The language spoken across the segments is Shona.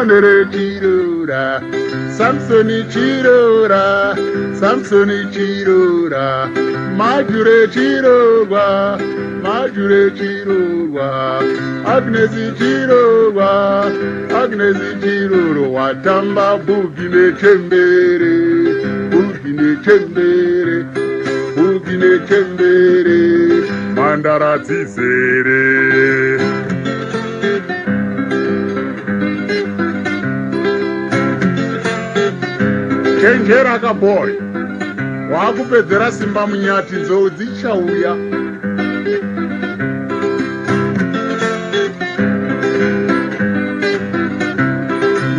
Mhandara Chirora, Samsoni Chirora, Samsoni Chirora, Majure Chirorwa, Majure Chirorwa, Agnes Chirorwa, Agnes Chiroro, watamba bhugi nechembere, bhugi nechembere, bhugi nechembere, mhandara dzizere. Chenjera kaboy, wakupedzera simba munyati, nzou dzichauya.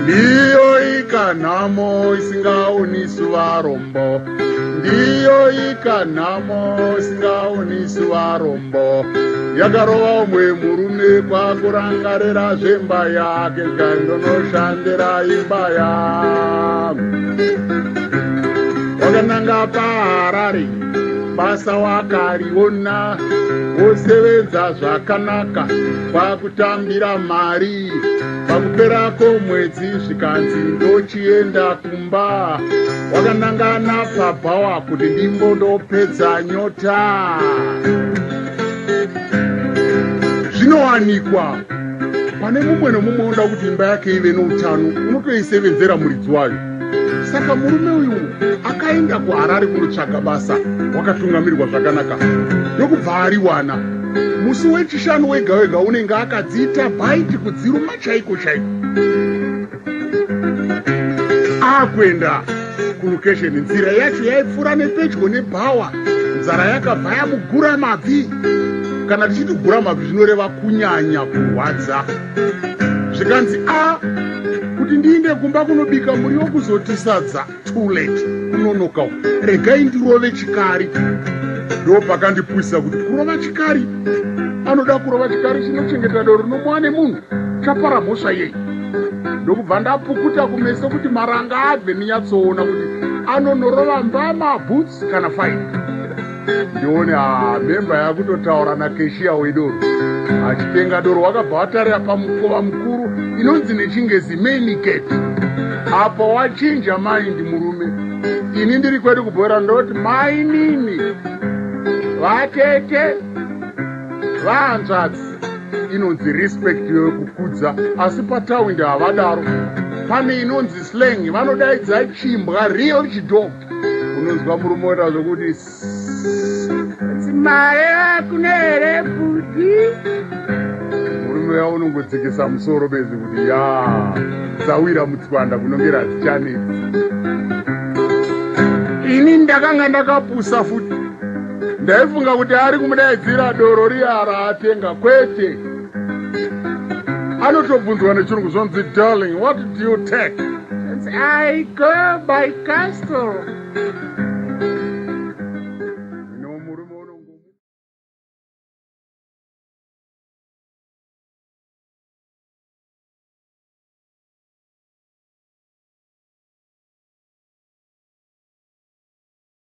Ndiyo ikanhamo isingaonisi varombo, ndiyo ikanhamo isingaonisi varombo. Yakarova umwe murume kwakurangarira zvemba yake, zvikandonoshandira imba yangu. Wakananga paHarare, basa wakariona, wosevenza zvakanaka, kwakutambira mari. Pakupera kwomwedzi zvikanzi ndochienda kumba. Wakanangana pabhawa kuti ndimbondopedza nyota. Zvinowanikwa pane mumwe nomumwe unoda kuti imba yake ive noutano, unotoisevenzera muridzi wayo. Saka murume uyu akaenda kuHarare kunotsvaga basa, wakatungamirirwa zvakanaka, ndokubva ariwana. Musi weChishanu wega wega unenge akadziita bhaiti, kudziruma chaiko chaiko. Akuenda kulocation, nzira yacho yaipfuura nepedyo nebhawa. Nzara yakabva yamugura mabvi. Kana tichiti gura mabvi, zvinoreva kunyanya kurwadza. Zvikanzi, a kuti ndiinde kumba kunobika muriwo kuzotisadza, too late, kunonoka, regai ndirove chikari. Ndo pakandipwisa kuti kurova chikari, anoda kurova chikari chinochengeta doro rinomwa nemunhu, chapara mhosva yei? Ndokubva ndapukuta kumeso kuti maranga abve, ndinyatsoona kuti anonorova mbama, boots kana fine. Ndione ha memba yakutotaura nakeshiya wedoro achitenga doro. Wakabva watarira pamukova mukuru inonzi nechingezi main gate. Apa wachinja mind murume. Ini ndiri kwedu kubhora, ndoti mainini, vatete, vahanzvadzi. Inonzi respect yekukudza, asi patawindi havadaro. Pane inonzi slang, vanodaidza chimbwa, real chidog. Unonzwa murume oita zvokuti mare akuna here futi? Murume uya unongodzikisa musoro bedzi kuti ya dzawira mutswanda, kunongera hadzichanetsi. Ini ndakanga ndakapusa futi, ndaifunga kuti ari kumudaidzira doro riya raatenga. Kwete, anotobvunzwa nechirungu, zvonzi, "Darling, what do you take?" I go by Castle.